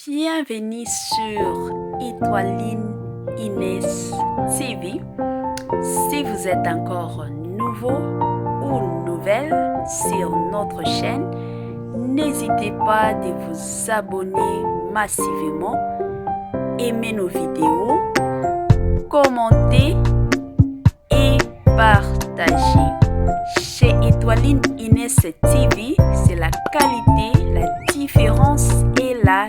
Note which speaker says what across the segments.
Speaker 1: Bienvenue sur Étoiline Inès TV. Si vous êtes encore nouveau ou nouvelle sur notre chaîne, n'hésitez pas de vous abonner massivement, aimer nos vidéos, commenter et partager. Chez Étoiline Inès TV, c'est la qualité, la différence et la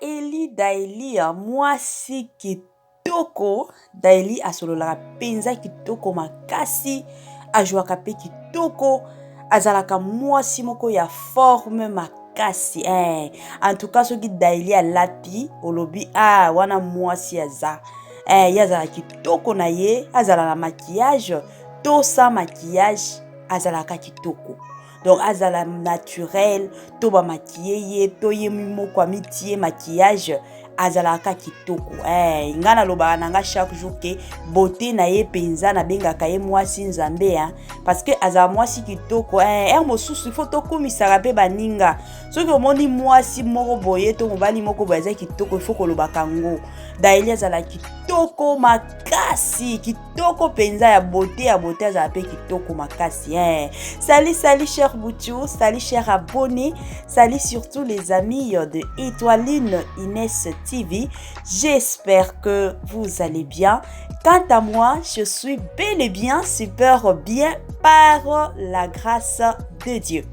Speaker 2: Daeli, Daeli, mwasi kitoko. Daeli asololaka mpenza kitoko makasi, azwaka mpe kitoko, azalaka mwasi moko ya forme makasi, eh. En tout cas, soki Daeli alati, olobi: "Ah, wana mwasi aza, eh." Ye azala kitoko na ye, azala na maquillage to sans maquillage, azalaka kitoko. Donc azala naturel to bamaquiller ye to ye moko amitie maquillage, azalaka kitoko, eh. Ngai nalobaka na nga chaque jour ke beauté na ye mpenza, nabengaka ye mwasi Nzambe, hein? Parce que azala mwasi kitoko, eh. Heure mosusu ifo tokumisaka mpe baninga. Soki omoni mwasi moko boye to mobali moko boye aza kitoko, ifo kolobaka ngo. Daeli azala kitoko makasi, kitoko mpenza ya beauté, ya beauté, azala mpe kitoko makasi, eh. Salut, salut cher Bouchou, salut cher abonné, salut surtout les amis de Étoiline Inès TV. J'espère que vous allez bien. Quant à moi, je suis bel et bien super bien par la grâce de Dieu.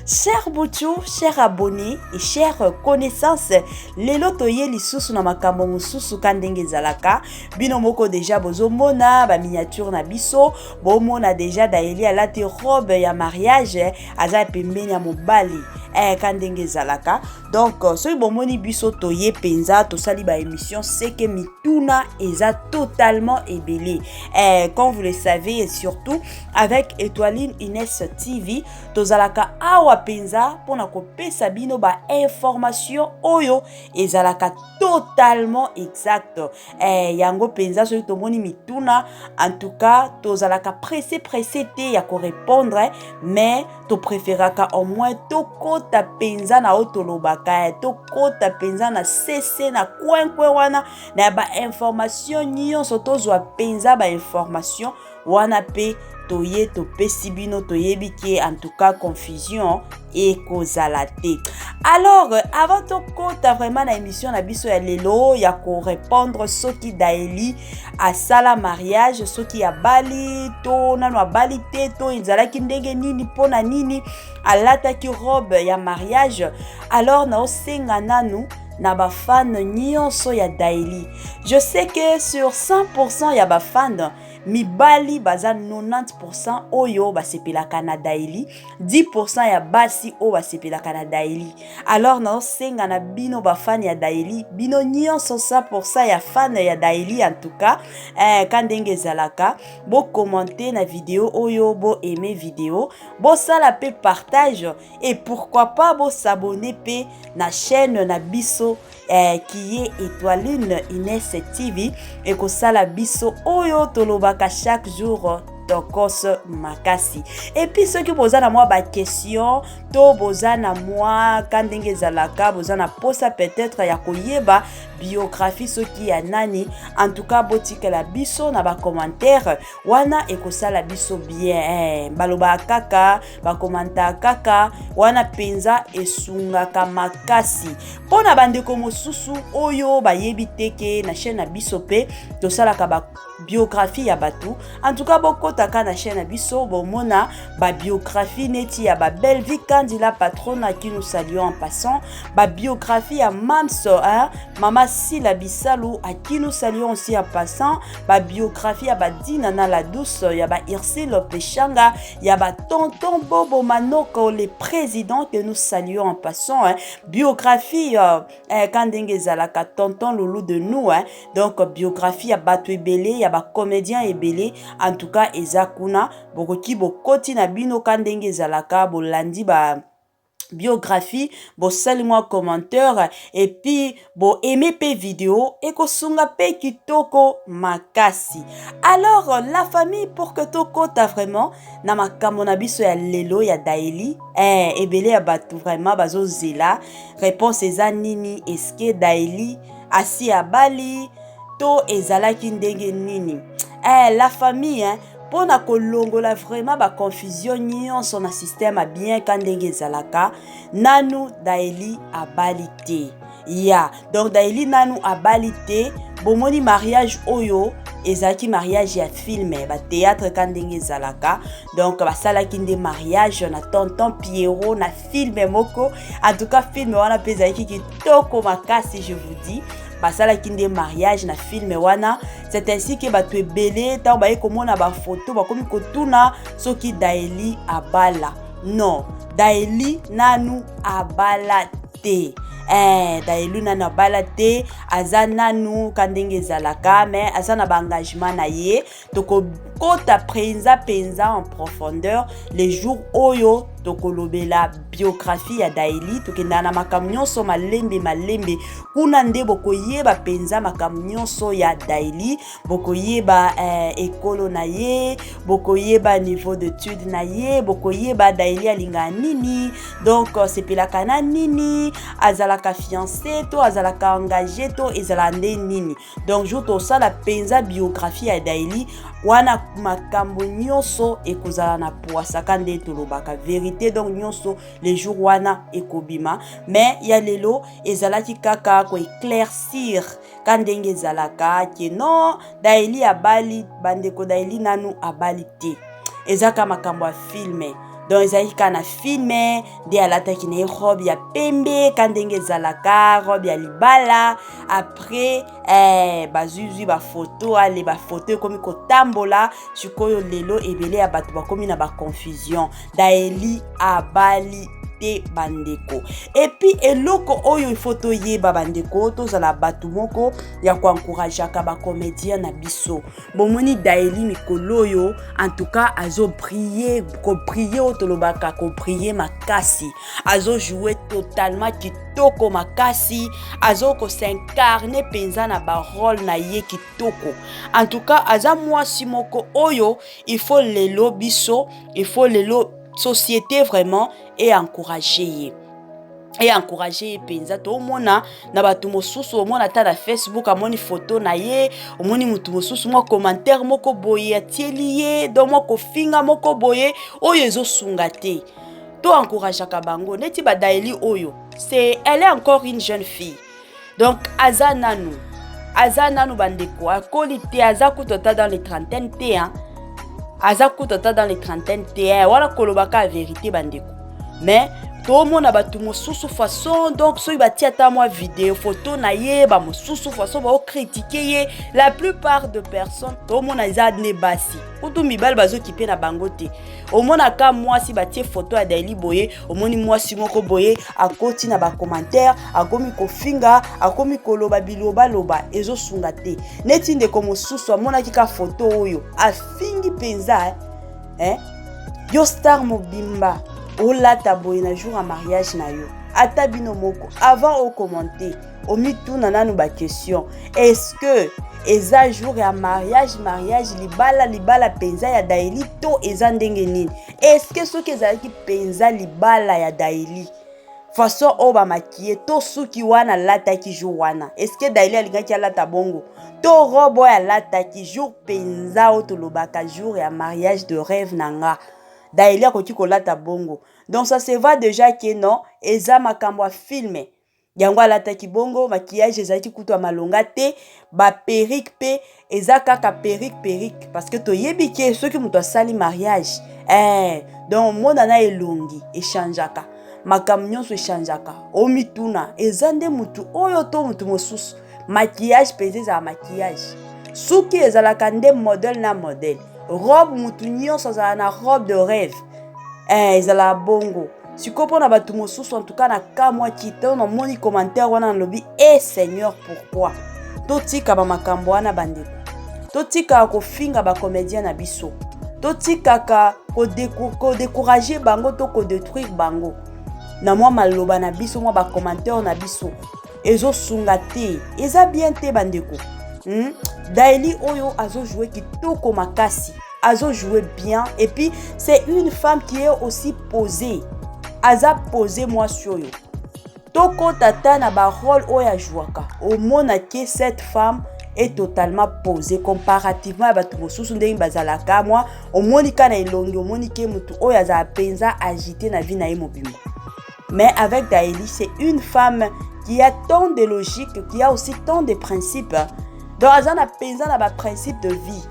Speaker 2: Cher Bouchou, cher abonné et chère connaissance, lelo toye lisusu na makambo mosusu ka ndenge ezalaka. Bino moko déjà bozomona ba miniature na biso, bomona déjà Daeli alati robe ya mariage, aza pembeni ya mobali, eh, ka ndenge ezalaka. Donc soki bomoni biso toye mpenza, tosali baémission, seke mituna eza totalement ebele, eh. Comme vous le savez, et surtout avec Étoiline Inès TV, tozalaka awa mpenza mpona kopesa bino bainformation oyo ezalaka totalement exact, eh. Yango mpenza, soki tomoni mituna, en tout cas tozalaka pressé pressé te ya korépondre, mais topréféraka au moins tokɔta mpenza na oyo tolobaka, tokɔta mpenza na sese na coin coin wana na bainformation nyonso, tozwa mpenza bainformation wana mpe toye topesi bino. Toyebi ke en tout cas confusion ekozala te. Alors, avant tokɔta vraiment na émission na biso ya lelo ya korépondre soki Daeli asala mariage, soki abali to nano abali te, to ezalaki ndenge nini, mpona nini alataki robe ya mariage, alors naosenga nanu na bafan nyonso ya Daeli. Je sais que sur 100% ya bafan mibali, baza 90% oyo basepelaka na Daeli, 10% ya basi oyo basepelaka na Daeli. Alors naosenga na bino bafan ya Daeli, bino nyonso 100% ya fan ya Daeli, en tout cas, eh, ka ndenge ezalaka, bokommente na video oyo, boaime video, bosala mpe partage et pourquoi pas bos'abonner mpe na chaîne na biso, eh, qui est Étoiline Inès TV. Ekosala biso oyo tolobaka chaque jour, tokos makasi. Et puis soki boza na mwa baquestion to boza na mwa ka ndenge ezalaka, boza na posa peut-être ya koyeba biographie soki ya nani, en tout cas botikela biso na bacommentaire wana, ekosala biso bien, eh. Balobaka kaka, bakomantaka kaka wana mpenza, esungaka makasi. Mpo na bandeko mosusu oyo bayebi te ke na chaîne na biso mpe tosalaka babiographie ya bato, en tout cas bokɔtaka na chaîne na biso, bomona babiographie neti ya babelvi Kandila Patrona, qui nous saluons en passant, babiographie ya Mams, hein, Mama Sila Bisalu, à qui nous saluons aussi en passant, babiographie ya badina na la douce, ya ba Irsile Peshanga, ya batonton Bobo Manoko le président, que nous saluons en passant, hein, biographie eh, ka ndenge ezalaka, tonton Loulou de nous, hein. Donc biographie ya bato ebele, ya bacomédien ebele, en tout cas eza kuna. Bokoki bokoti na bino ka ndenge ezalaka, bolandi ba Biographie, bosali mwa commentaire et puis bo aimer pe video, ekosunga pe kitoko makasi. Alors la famille, pour que tokota vraiment na makambo na biso ya lelo ya Daeli, ebele ya bato vraiment bazozela réponse eza nini? Eske Daeli asi abali to ezalaki ndenge nini? La famille, hein, mpona kolongola vraiment baconfusion nyonso na système ya bien ka ndenge ezalaka, nanu Daeli abali te. Ya donc Daeli nanu abali te. Bomoni, mariage oyo ezalaki mariage ya film, bathéâtre ka ndenge ezalaka. Donc basalaki nde mariage na tonton Pierrot na film moko. En tout cas, film wana mpe ezalaki kitoko makasi, je vous dis. Basalaki nde mariage na film wana. C'est ainsi que bato ebele, ntango baye komona bafoto, bakomi kotuna soki Daeli abala. Non, Daeli nanu abala te. Daeli nanu abala te, aza nanu ka ndenge ezalaka, mais aza na baengagement na ye. Tokokota mpenza mpenza en profondeur les jours oyo tokolobela biographie ya Daeli. Tokendaka na makambo nyonso malembe malembe. Kuna nde bokoyeba mpenza makambo nyonso ya Daeli. Bokoyeba ekolo na ye, bokoyeba niveau d'étude na ye, bokoyeba Daeli alingaka nini, donc sepelaka na nini, azalaka fiancé to azalaka engagé to ezalaka nde nini. Donc jour tosala mpenza biographie ya Daeli wana, makambo nyonso ekozala na poisaka nde tolobaka vérité. Donc nyonso le jour wana ekobima. Mais ya lelo ezalaki kaka koéclaircir ka ndenge ezalaka ke non, Daeli abali. Bandeko, Daeli nanu abali te, eza kaka makambo ya film. Donc ezalaki kaka na film nde alataki na ye robe ya pembe ka ndenge ezalaka, robe ya libala. Après bazwizwi bafoto, ale bafoto ekomi kotambola. Sikoyo lelo ebele ya bato bakomi na baconfusion. Daeli abali te, bandeko. Et puis eloko oyo ifo toyeba, bandeko, tozala bato moko ya koencourageaka bacomédien na biso. Bomoni Daeli mikolo oyo, en tout cas azobrille, kobrille oyo tolobaka, kobrille makasi. Azojoue totalement kitoko makasi, azokos'incarner mpenza na barole na ye kitoko. En tout cas aza mwasi moko oyo il faut lelo biso, il faut lelo société vraiment eencourage ye, eencourage ye mpenza. Toomona na bato mosusu, omona ata na Facebook, amoni foto na ye, omoni motu mosusu mwa commentaire moko boye atieli ye, donc mwa kofinga moko boye oyo ezosunga te. To encourageaka bango neti badaeli oyo. C'est, elle est encore une jeune fille, donc aza nanu, bandeko, akoli te, aza kutu ata dans les trentaine te, hein? Aza kutu ata dans les trentaine te wana, kolobaka vérité, bandeko. Mais tomona bato mosusu façon, donc soki batia ata mwa video, photo na ye, bamosusu façon baocritiquer ye. La plupart de personnes tomona eza ne basi, kutu mibali bazokipe na bango te. Omonaka mwasi batie photo ya Daeli boye, omoni mwasi moko boye akoti na bacommentaire, akomi kofinga, akomi koloba bilobaloba ezosunga te. Neti ndeko mosusu amonaki ka photo oyo, afingi mpenza, eh? Yo star mobimba olata boye na jour ya mariage na yo? Ata bino moko, avant ocommenter, omituna nanu baquestion: est-ce que eza jour ya mariage, mariage, libala, libala mpenza ya Daeli to eza ndenge nini? Est-ce que soki ezalaki mpenza libala ya Daeli, façon oyo bamaquiller to suki wana alataki jour wana, est-ce Daeli alingaki alata bongo? To robe oyo alataki jour mpenza oyo tolobaka jour ya mariage de rêve na nga, Daeli akoki kolata bongo? Donc ça se voit déjà ke non, eza makambo ya film yango alataki bongo. Maquillage ezalaki kutu ya malonga te, baperruque mpe eza kaka perruque perruque, parce que toyebi ke soki moto asali mariage, donc omona na elongi echangeaka, makambo nyonso echangeaka. Omituna eza nde motu oyo to motu mosusu. Maquillage mpenza ezala maquillage, suki ezalaka nde modèle na modèle, robe, motu nyonso azala na robe de rêve, ezalaka bongo. Sikoyo mpona bato mosusu, en tout cas nakamwaki te. Namoni commentaire wana, nalobi: "E Seigneur, pourquoi?" Totika bamakambo wana, bandeko. Totikaka kofinga bacomédien na biso, totikaka kodécourager bango to kodétruire bango. Na mwa maloba na biso, mwa bacommentaire na biso ezosunga te, eza bien te bandeko. Daeli oyo azojoue kitoko makasi, azojoue bien, et puis c'est une femme qui est aussi posée. Aza posé mwasi oyo. Tokota ta na barole oyo ajwaka, omona ke cette femme est totalement posée comparativement ya bato mosusu ndenge bazalaka. Mwa omoni ka na elongi, omoni ke motu oyo azala mpenza agité na vie na ye mobimba. Mais avec Daeli, c'est une femme qui a tant de logique, qui a aussi tant de principes. Donc aza na mpenza na baprincipe de vie.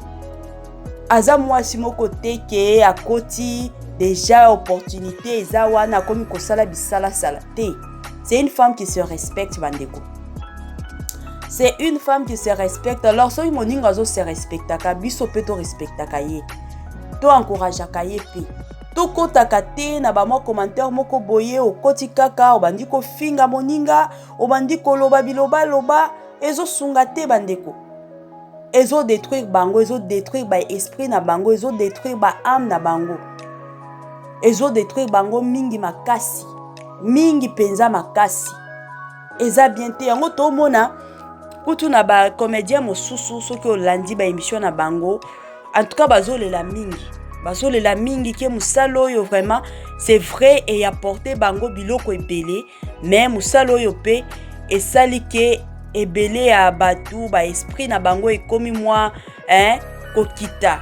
Speaker 2: Aza mwasi moko te ke akoti déjà opportunité eza wana, akomi kosala bisalasala te. C'est une femme qui se respecte, bandeko. C'est une femme qui se respecte. Alors soki moninga azose respectaka, biso mpe torespectaka ye, toencourageaka ye mpe tokɔtaka te na bamwa commentaire moko boye. Okɔti kaka, obandi kofinga moninga, obandi koloba bilobaloba, ezosunga te bandeko. Ezodétruire bango, ezodétruire baesprit na bango, ezodétruire baâme na bango, ezodétruire bango mingi makasi, mingi mpenza makasi. Eza bien te. Yango tomona kutu na bacomédien mosusu, soki olandi baémission na bango, en tout cas bazolela mingi, bazolela mingi ke mosala oyo vraiment, c'est vrai, eapporte bango biloko ebele, mais mosala oyo mpe esali ke ebele ya bato baesprit na bango ekomi mwa, hein, kokita.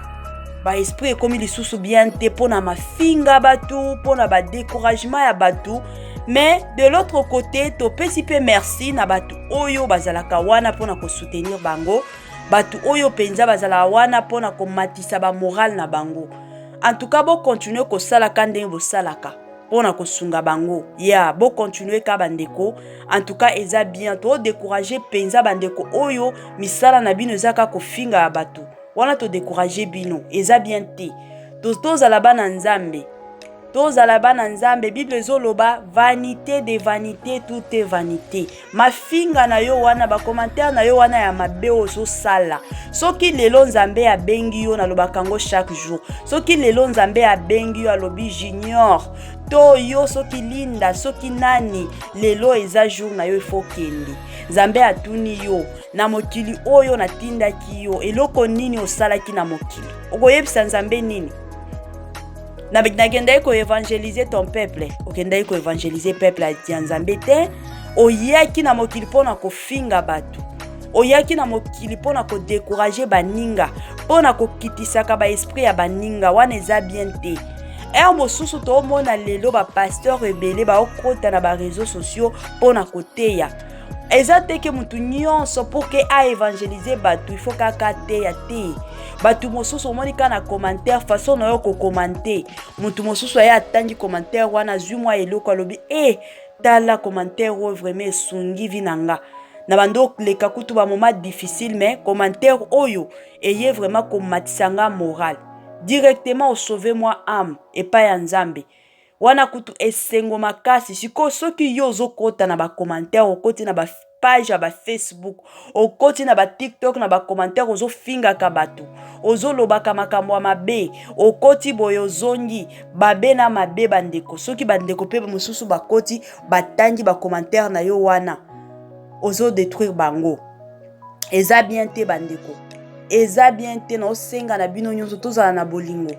Speaker 2: Baesprit ekomi lisusu bien te mpona mafinga bato, mpona badécouragement ya bato. Mais de l'autre côté, topesi mpe merci na bato oyo bazalaka wana mpona kosoutenir bango, bato oyo mpenza bazalaka wana mpona komatisa bamoral na bango. En tout cas, bokontinue kosalaka ndenge bosalaka mpona kosunga bango ya bokontinue ka bandeko. En tout cas eza bien. Todécourage mpenza bandeko oyo misala na bino eza kaka kofinga ya bato wana. Todécourage bino, eza bien te. Tozala bana Nzambe, tozala bana Nzambe. Bible ezoloba: "Vanité de vanité, tout est vanité." Mafinga na yo wana, bacommentaire na yo wana ya mabe oyo ozosala, soki lelo Nzambe abengi yo, nalobaka yango chaque jour, soki lelo Nzambe abengi yo, alobi: "Junior", to yo soki Linda, soki nani, lelo eza jour na yo, ifo kende. Nzambe atuni yo: "Na mokili oyo natindaki yo, eloko nini osalaki na mokili?" Okoyebisa Nzambe nini? "Nakendaki koévangéliser ton peuple." Okendaki koévangéliser peuple ya Nzambe te. Oyaki na mokili mpona kofinga bato, oyaki na mokili mpona kodécourage baninga, mpona kokitisaka baesprit ya baninga wana. Eza bien te. Heure mosusu toomona lelo bapasteur ebele baokota na baréseau sociaux mpona koteya. Eza te ke motu nyonso pour ke aévangéliser bato, il faut kaka ateya te. Bato mosusu omoni kaka na commentaire, façon na yo kocommenter, motu mosusu aye atangi commentaire wana, azwi mwa eloko, alobi: "E, tala commentaire oyo, vraiment esungi vie na nga. Na bando oleka kutu bamoment difficile, mais commentaire oyo eye vraiment komatisa nga moral." Directement osauve mwa âme epai ya Nzambe wana, kutu esengo makasi. Sikoyo soki yo ozokɔta na bacommentaire, okoti na bapage ya bafacebook, okoti na batiktok, na bacommentaire ozofingaka bato, ozolobaka makambo ya mabe, okoti boye, ozongi babe na mabe. Bandeko, soki bandeko mpe mosusu bakoti, batangi bacommentaire na yo wana, ozodétruire bango. Eza bien te bandeko, eza bien te. Naosenga na bino nyonso, tozala na bolingo,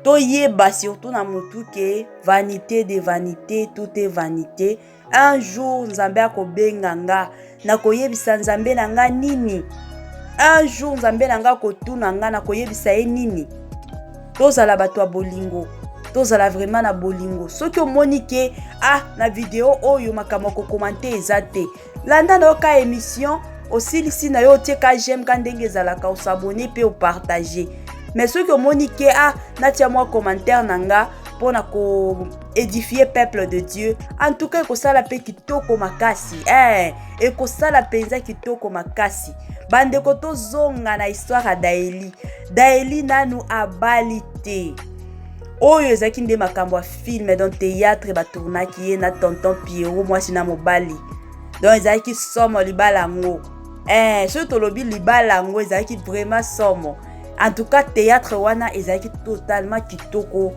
Speaker 2: toyeba surtout na motu ke vanité de vanité, tout est vanité. Un jour Nzambe akobenga nga, nakoyebisa Nzambe na nga nini? Un jour Nzambe na nga akotuna nga, nakoyebisa ye nini? Tozala bato ya bolingo, tozala vraiment na bolingo. Soki omoni ke ah, na video oyo makambo ya kocommenter eza te, landa na yo ka émission, osilisi na yo, otie ka j'aime ka ndenge ezalaka, os'abonner mpe opartage. Mais soki omoni ke ah, natia mwa commentaire na nga mpona koédifie peuple de Dieu, en tout cas ekosala mpe kitoko makasi, ekosala mpenza kitoko makasi. Bandeko, tozonga na histoire ya Daeli. Daeli nanu abali te. Oyo ezalaki nde makambo ya film, donc théâtre batournaki ye na tonton Pierrot, mwasi na mobali. Donc ezalaki somo libala yango. Soki tolobi libala yango ezalaki vraiment somo. En tout cas théâtre wana ezalaki totalement kitoko.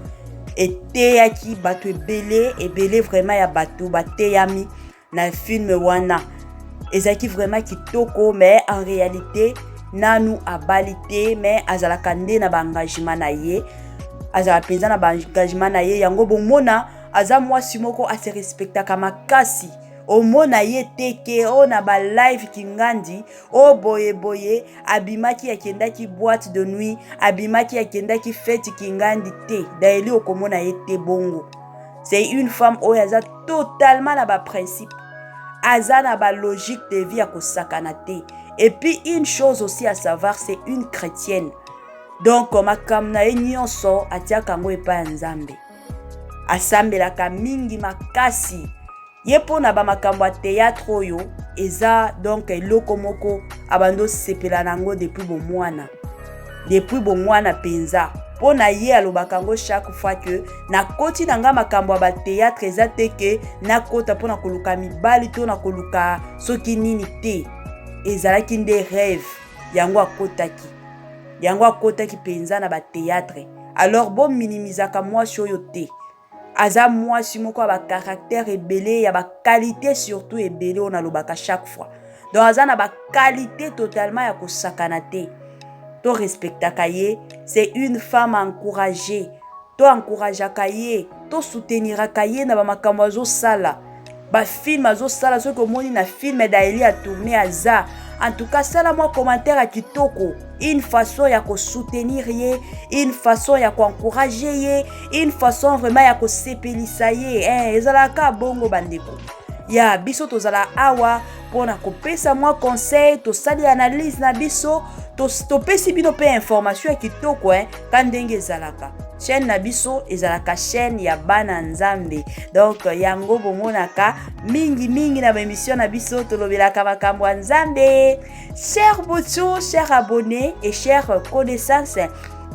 Speaker 2: Eteyaki bato ebele ebele, vraiment ya bato bateyami na film wana. Ezalaki vraiment kitoko, mais en réalité nanu abali te, mais azalaka nde na baengagement na ye, azala mpenza na baengagement na ye. Yango bomona aza mwasi moko ase respectaka makasi. Omona ye te ke oyo na balive kingandi oyo boyeboye, abimaki akendaki boîte de nuit, abimaki akendaki fête kingandi te. Daeli okomona ye te bongo. C'est une femme oyo aza totalement na baprincipe, aza na balogique de vie ya kosakana te. Et puis une chose aussi à savoir, c'est une chrétienne. Donc makambo na ye nyonso atiaka yango epai ya Nzambe, asambelaka mingi makasi. Ye mpo na bamakambo ya théâtre oyo eza donc eloko moko abandi osepela na yango depuis bomwana, depuis bomwana mpenza. Mpo na ye alobaka yango chaque fois ke nakoti na nga makambo ya bathéâtre, eza te ke nakota mpona koluka mibali to na koluka soki nini te. Ezalaki nde rêve, yango akotaki, yango akotaki mpenza na bathéâtre. Alors bominimizaka mwasi oyo te. Aza mwasi moko ya bacaractère ebele, ya baqualité surtout ebele oyo nalobaka chaque fois. Donc aza na baqualité totalement ya kosakana te. Torespectaka ye, c'est une femme encouragée. Toencourageaka ye, tosouteniraka ye na bamakambo azosala, bafilm azosala. Soki omoni na film Daeli atourne, aza en tout cas, sala mwa commentaire ya kitoko, une façon ya kosoutenir ye, une façon ya koencourage ye, une façon vraiment ya kosepelisa ye, eh. Ezalaka bongo, bandeko ya biso. Tozala awa mpona kopesa mwa conseil, tosali analyse na biso, topesi bino mpe information ya kitoko, eh, ka ndenge ezalaka. Chaîne na biso ezalaka chaîne ya bana Nzambe. Donc yango bomonaka mingimingi na baémission na biso, tolobelaka makambo ya Nzambe. Cher Botio, cher abonné et chère connaissance,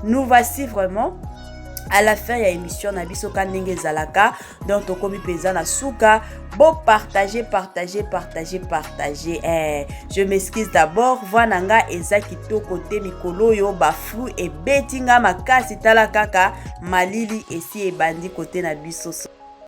Speaker 2: nous voici vraiment à la fin ya émission na biso, ka ndenge ezalaka. Donc tokomi mpenza na suka. Bopartage, partage, partage, partage, eh. Je m'excuse d'abord, voix na nga eza kitoko te. Mikolo oyo baflu ebeti nga makasi. Tala kaka malili esi ebandi kote na biso.